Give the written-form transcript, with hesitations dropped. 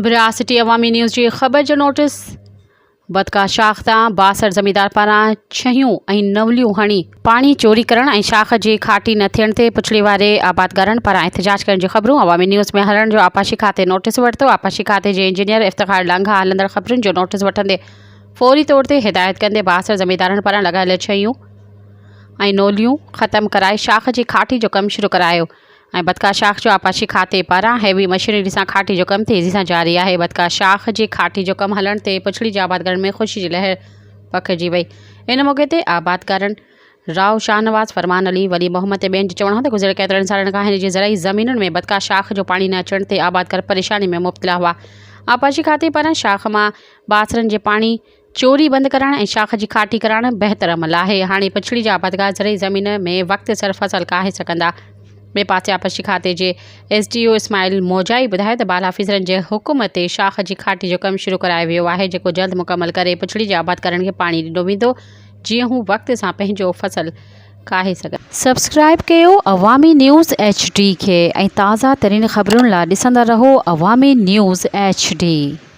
براء سٽي عوامي نيوز جي خبر جو نوٽيس، بدڪا شاخ تان بااثر زميندار پاران ڇهيون ۽ نوليون هڻي پاڻي چوري ڪرڻ ۽ شاخ جي کاٽي نه ٿيڻ تي پڇڙي واري آبادگارن پاران احتجاج ڪرڻ جون خبرون عوامي نيوز ۾ هلڻ جو آبپاشي کاتي نوٽيس ورتو آبپاشي کاتي جي انجنيئر افتخار لانگاهه هلندڙ خبرن جو نوٽيس وٺندي فوري طور تي هدايت ڪندي بااثر زميندارن پاران لڳايل ڇهيون ۽ نوليون ختم ڪرائي شاخ جي کاٽي جو ڪم شروع ڪرايو ۽ بدڪا شاخ جو آبپاشي کاتي پاران هيوي مشينري سان کاٽي جو ڪم تيزي سان جاري آهي. بدڪا شاخ جي کاٽي جو ڪم هلڻ تي پڇڙي جي آبادگارن ۾ خوشي جي لهر پکڙجي وئي. ان موقعي تي آبادگارن رائو شاهنواز، فرمان علي، ولي محمد ۽ ٻين جو چوڻ هو ته گذريل ڪيترن سالن کان هن جي زرعي زمينن ۾ بدڪا شاخ جو پاڻي نه اچڻ تي آبادگار پريشاني ۾ مبتلا هئا. آبپاشي کاتي پاران شاخ مان بااثرن جي پاڻي چوري بند ڪرائڻ ۽ شاخ جي کاٽي ڪرائڻ بهتر عمل آهي. هاڻي پڇڙي جا آبادگار زرعي زمين ۾ وقت سر فصل ڪاهي سگهندا. ٻئي پاسي آبپاشي کاتي جي S D O Ismail Mojai ٻڌايو ته بالا آفيسرن جي حڪم تي شاخ جي کاٽي جو ڪم شروع ڪرايو ويو آهي جيڪو جلد مڪمل ڪري پڇڙي جي آبادگارن کي پاڻي ڏنو ويندو جيئن هو وقت سان پنهنجو فصل ڪاهي سگهن. سبسڪرائيب ڪيو عوامي نيوز ايڇ ڊي کي ۽ تازه ترين خبرن لا ڏسندا رهو عوامي نيوز ايڇ ڊي.